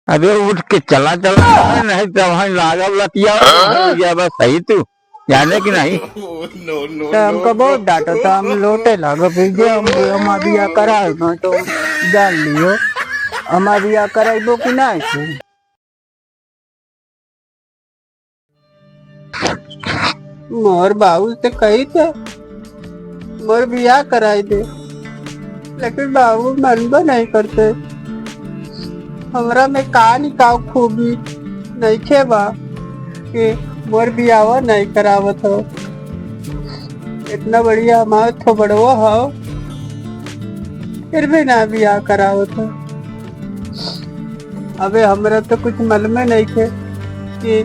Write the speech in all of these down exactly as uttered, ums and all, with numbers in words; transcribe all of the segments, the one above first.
अबे उठ के चला, चला, नहीं तो वहीं लागब लतिया, हाँ? या बस सही तू, जाने कि नहीं? तो हमको बहुत डांटो, तो हम लोटे लागो, फिर जे हम, हम अभी या कराए ना, तो जान लियो, हम अभी या कराइबो कि नहीं तू? मोर बाबू से कही थे, मोर बियाह कराई दे, लेकिन बाबू मनबो नहीं करते। हमरा में का निकाव खूबी नइखे बा कि मोर बियाह नहीं करावत हो। इतना बढ़िया हमार थोबड़वो हो, फिर भी ना बियाह करावत हो। अबे हमरा तो कुछ मालूमे नइखे कि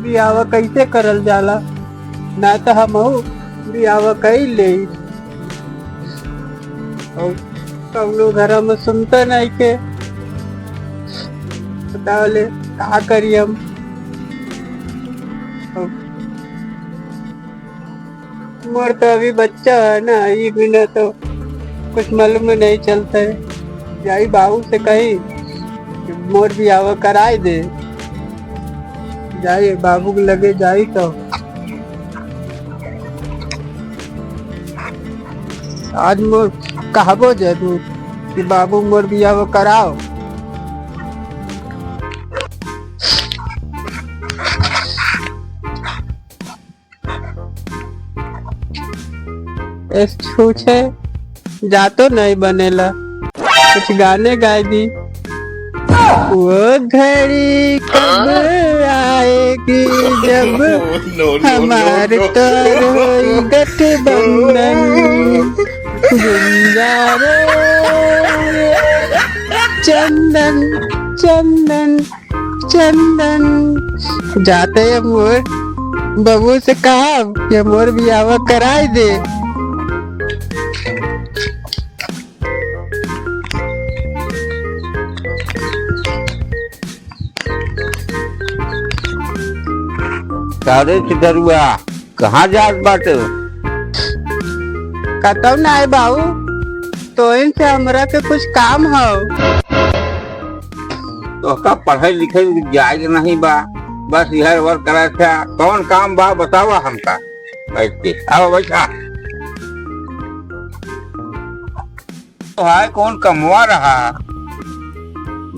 बियाह कैसे करल जाला, ना तो हमहू बियाह कई ले। और कौनो घर में सुनते नइखे, बताओ ले का करी हम। और मोर तो अभी बच्चा है ना, ई बिना तो कुछ मालूम नहीं चलता है। जाई बाबू से कही कि मोर बियाह कराए दे, जाई बाबू के लगे जाई तो आज मोर कहबो जरूर कि बाबू मोर बियाह कराओ। इस छूछे जातो नहीं बनेला, कुछ गाने गाए दी। वो घड़ी कब आएगी जब हमार तोर होई गठबंधन। गुंजारो चंदन, चंदन, चंदन। जाते ये मोर बबू से कहा, ये मोर बियाह कराई दे। का रे चिदरुआ, कहाँ जात बाटे? कतौ नाय बाऊ, तोहिन से हमरा के कुछ काम हौ। तोहका पढ़े लिखे जाए के नहीं बा, बस इधर उधर करे थे। कौन काम बा बतावा हमका बैठ के। आओ बैठा। तो हाय कौन कमवा रहा?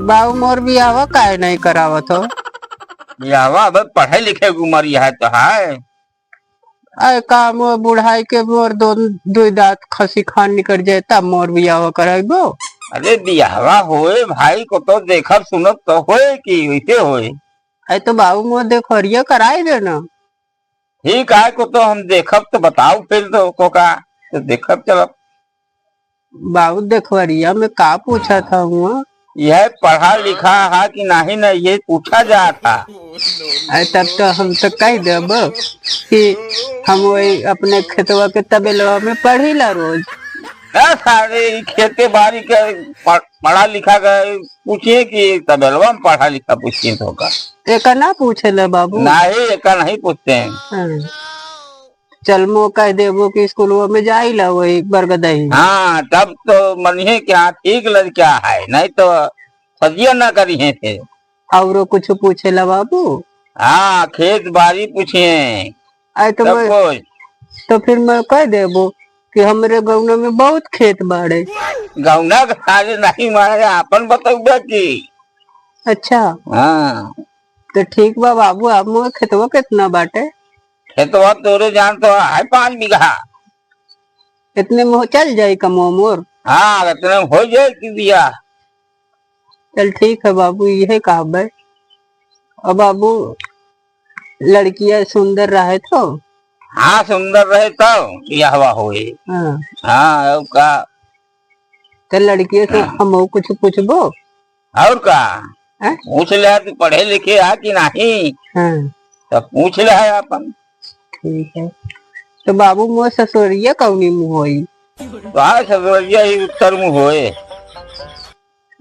बाऊ मोर बियाहवा काहे नहीं करावत हो? बियाहवा अब पढ़े लिखे के उमर यह तो है। अरे का मोर बुढ़ाई के मोर दो, दुई दांत खसी खान निकल जाए तब मोर बियाह कराइबो? अरे बियाहवा होए भाई को तो देखब सुनब तो होए कि वैसे होए। अरे तो बाबू मोर देखोरिया कराई दे ना। ठीक है को तो हम देखब तो बताओ फिर तो को का तो देखब चलब। बाबू देखवरिया में का पूछा था हुआ? यह पढ़ा लिखा है कि नहीं ना, ये पूछा जा था। अरे तब तो हम तो कह देब कि हम वही अपने खेतवा के तबेलवा में पढ़ी ला रोज। ए सारे, ई खेते बारी के प-, पढ़ा लिखा के पूछिए कि तबेलवा में पढ़ा लिखा पूछिए तो का? एका ना पूछे ले बाबू। नहीं, एका नहीं पूछते हैं। हाँ। चल मो कह देबो कि स्कूलवा में जाई ला वही बरगदही। हाँ, तब तो मनिहे कि हाँ, ठीक लड़का है, नहीं तो फजिया ना करी है थे। औरो कुछ पूछे ला बाबू? हाँ, खेत बारी पूछिए। अरे तो सब मैं, कुछ। तो फिर मैं कह देबो कि हमरे गौना में बहुत खेत बाड़े। गौना के सारे नहीं मारे, आपन बतौबे की। अच्छा। हाँ। तो ठीक बा बाबू, आप मोर खेतवा कितना बाटे? खेतवा तोरे जान तो है पाँच बीघा। इतने में हो चल जाई कमवा मोर? हाँ, इतने में हो जाए कि बिया। चल ठीक है बाबू, यह कहबे। अब बाबू लड़किया सुंदर रहे तो? हाँ, सुंदर रहे तो बियाहवा होए। हाँ। हाँ, अब का? तो लड़किया से हाँ। हम कुछ पूछबो? और का? हैं? पूछ ले, तू पढ़े लिखे है कि नहीं? हाँ। तो पूछ ले है अपन। ठीक है। तो बाबू मोर ससुरिया कौनी मुँह होई? तो हाँ, ससुरिया ही उत्तर मुँह होए।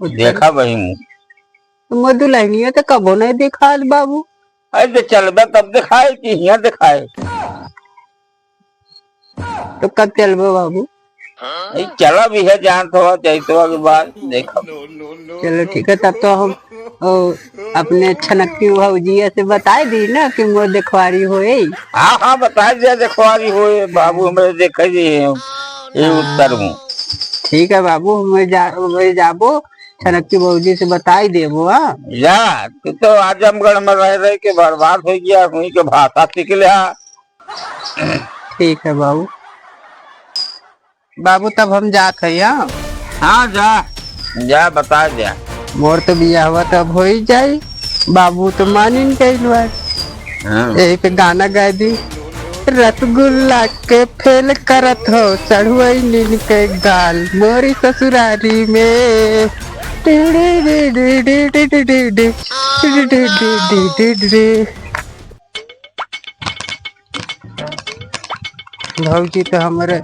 उत्तर। देखा वही मुँह। तो मोर दुल्हनिया तो कबो नहीं देखा आज बाबू। अरे तो चलबे तब दिखाए कि हियाँ दिखाए। तो कब चलबो बाबू? ई चला भी है, जान थोड़ा चैतवा के बाद देखब। चलो ठीक है, तब तो हम, ओ, अपने छनक्की भौजिया से बताई दी ना कि मोर देखवारी होए। हाँ, हाँ, बताई दिया, देखवारी होए, बाबू हमरे देखे जी हैं, ये उत्तर हूँ। ठीक है बाबू, हमें जा, हमें जाबो, छनक्की भौजी से बताई देबो, हाँ? जा, तू तो आजमगढ़ में रह, रह के बर्बाद हो गया, हुई के भाषा सीख लिया। ठीक है बाबू। बाबू, तब हम जात है, हाँ? हाँ, जा, जा, बता जा। मोर तो बियाहवा तब हो ही जाई, बाबू तो मानिन गइल बा। हाँ। यही पे गाना गाय दी। रसगुल्ला के फेल करत हो, सड़ुआइनिन के गाल, मोरी ससुरारी में। भौजी तो हमरे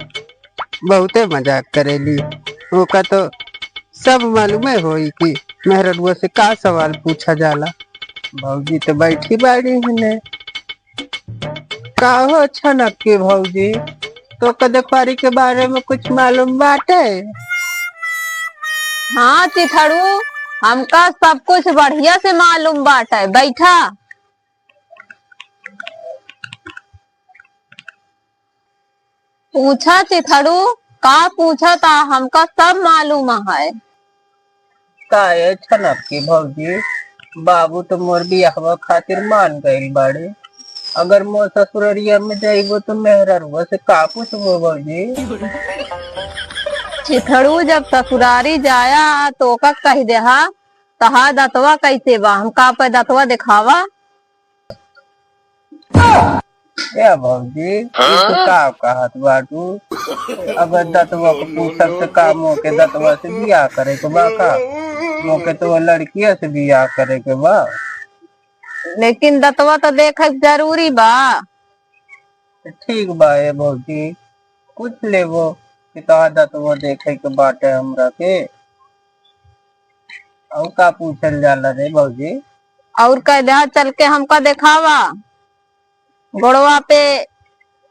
बहुते मजाक करेली। ओका तो सब मालूमे होई कि मेहररुआ से का सवाल पूछा जाला। भौजी तो बैठी बाड़ी हने। का हो छनक के भौजी, तो कदे पारी के बारे में कुछ मालूम बाटे? हाँ चिथड़ू, हमका सब कुछ बढ़िया से मालूम बाटे। बैठा। पूछा चिथड़ू, का पूछा ता, हमका सब मालूम है। काहे छनक की भौजी, बाबू तो मोर बियाहवा खातिर मान गइल बाड़े। अगर मोर ससुररिया में जाइबो तो मेहररुआ से का पूछबो भौजी? चिथड़ू जब ससुरारी जाया तो ओका कह देहा, तहा दतवा कैसे बा, हमका पे दतवा देखावा। ए भौजी, ई तो का कहत बाटू? अगर दतवा के पूछब से का मोके दतवा से बियाह करे के बा का? मोके तो वो लड़किया से बियाह करे के बा। लेकिन दतवा तो देखे के जरूरी बा। ठीक बा ए भौजी, पूछ लेबो कि तोहार दतवा देखे के बाटे हमरा के। अउर का पूछल जाला रे भौजी? अउर कह दे, चल के हमका देखावा, गोड़वा पे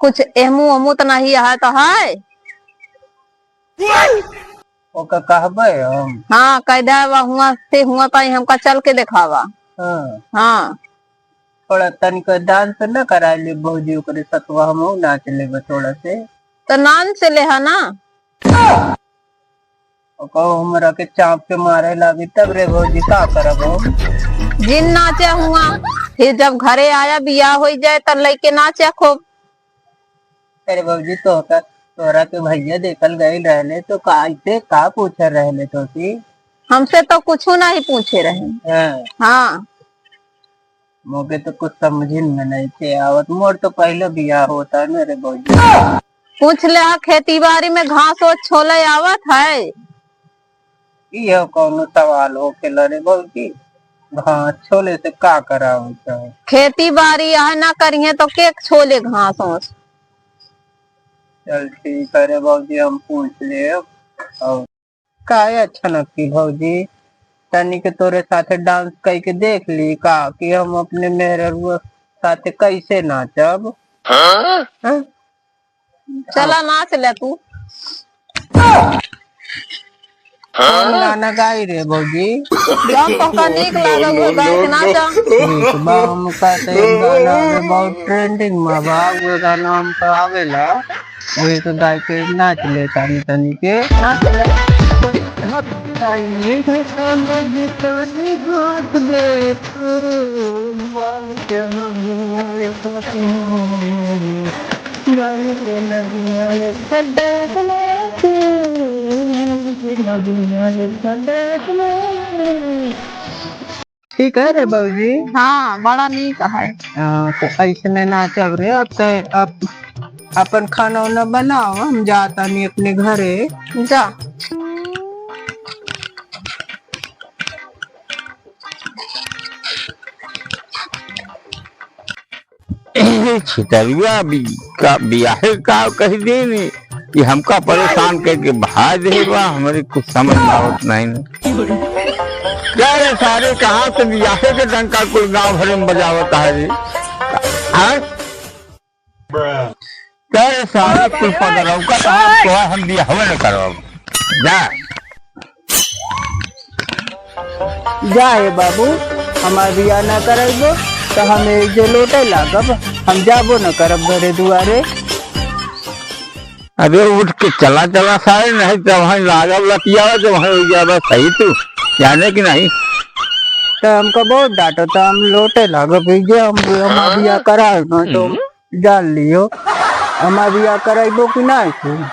कुछ एहमू ओमू त नहीं है तो है? ओका कहबे हम? हाँ, कह दे, वह हुआ से हुआ ताई हमका चल के देखावा। हाँ। हाँ। थोड़ा तनिक डांस न करा ले भौजी, ओकरे सतवा हमहू नाच लेबे थोड़ा से। तो नाच ले है ना। ओका हमरा के चाप के मारे लागी तब रे भौजी, का करब हम? जिन नाचे हुआ, फिर जब घरे आया बियाह होई जाए त लइके नाचे खूब। अरे भौजी, तोहका, तोहरा के भैया देखल गइल रहले तो का, ऐसे का पूछे रहले तोसी? हमसे तो कुछ नहीं पूछे रहे। हाँ। हाँ। मोके तो कुछ समझिन में नहीं थे आवत। मोर तो पहले बियाह होता न रे भौजी। पूछ ले हा, खेती बाड़ी में घास ओस छोले आवत है? इहो कौनो सवाल होखेला रे भौजी? घास छोले से का करावत है? खेती बाड़ी यह ना करिहे तो के छोले घास ओस? चल ठीक है रे भौजी, हम पूछ लेब। और काहे अच्छा नक्की भौजी, तनी के तोरे साथे डांस कई के देख ली का कि हम अपने मेहररुआ साथे कैसे नाचब? हाँ? हाँ? चला नाच ले तू। कौन गाना गाई रे भौजी? जौन तोहका नीक लागल हो गाय के नाचा। नीक बा, हमका तो एक गाना आवे बहुत ट्रेंडिंग में बा, वो गाना हमका आवेला, वही तो गाय के नाच ले तानी तनी के। नाच ले। ठीक है रे भौजी। हाँ, बड़ा नीक है। हाँ, तो ऐसने नाचब रे। अब तो, अब अपन खाना उना बनाओ, हम जातानी अपने घरे। जा। ए, छितरुआ भी का बियाहे का कह देने, ये हमका परेशान करके भाग दे बा, हमरे कुछ समझ में आवत नहीं न। क्या रे सारे, कहाँ से बियाहे के डंका कुल गांव भरे में बजावत है रे? हाँ? तेरे सारे कुल पकड़ाऊ का तो हम, तो हम बियाह न करब। जा। जा हे बाबू, हमार बियाह ना करइबो, तो हम एहिजे लोटे लागब, हम जाबो न करब घरे दुआरे। अबे उठ के चला, चला सारे, नहीं तो वहीं लागब लतियावा, तो वहीं हो जाबा सही तू, जाने कि नहीं? तो हमका बहुत डांटो, तो हम लोटे लागब, एहिजे हम, हमार बियाह कराए ना, तो हम्म। जान लियो, हमार बियाह कराइबो कि नहीं तू?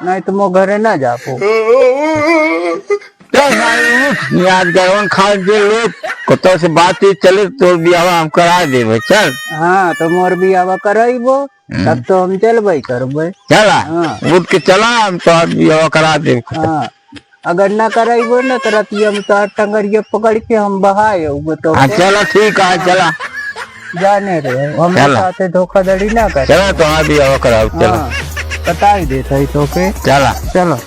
नहीं तो मो घरे ना जाबो। चल भाई उठ, याद गरवन खा के लोग, कतो से बातचीत चले, तोर बियाह हम करा देबे, चल। हाँ, तो मोर बियाह कराइबो, हम्म। तब तो हम चलबे करबे। चला, हाँ। उठ के चला, हम तो बियाह करा देबे। हाँ। अगर ना कराइबो ना, तो रतिया में तोहार टंगरिया पकड़ के हम बहाए होबो तो हाँ, के। चला, ठीक है, चला। जाने रहे, हम चला। साथे धोखाधड़ी ना कर। चला, तोहार बियाह कराओ, चला। हाँ, बताई देत है तो के। चला। चलो।